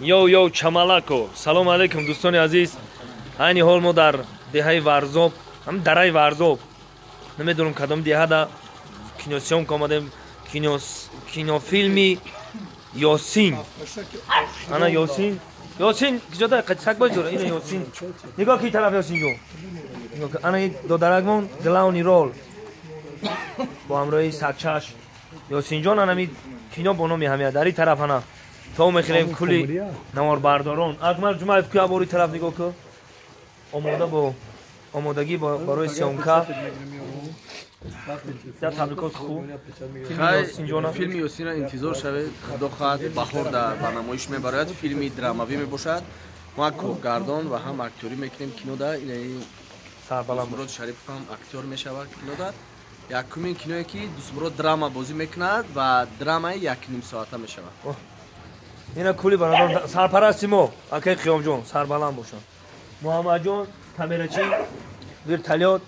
Йоу, йоу, чамалако, салому алейкум, дӯстони азиз. Айни ҳол мо дар деҳаи Варзоб, ҳам дараи Варзоб, намедонам кадом деҳада, киносъёмка омадем, кинофилми Ёсин. Ана Ёсин, Ёсин киҷода? Сак боз дора. Ина Ёсин, нигоҳ ки тараф, Ёсинҷон. Ана додаракмон главный роль бо ҳамроҳи сагчаш Ёсинҷон. Анами кино бо номи ҳамия. Дар ин тараф ана то мехӯрем кули наворбардорон. Акмал Ҷумаев, ку абори тараф нигоҳ ку, омода бо омодагӣ барои съёмка. Табрикот, хуб. Филми Ёсинро интизор шавед. Худо хоҳад, баҳор дар ба намоиш мебарояд. Филми драмавӣ мебошад. Мо коргардон ва ҳам актёрӣ мекунем кинода. Мурод Шарипов ҳам актёр мешавад кинода. Якумин киное ки Дустмурод драма бозӣ мекунад ва драмаи якним соата мешавад. Ина кули бародар, сарпарасти мо акай Қиёмҷон, сарбаланд бошанд. Муҳаммадҷон камерачи, вертолёт.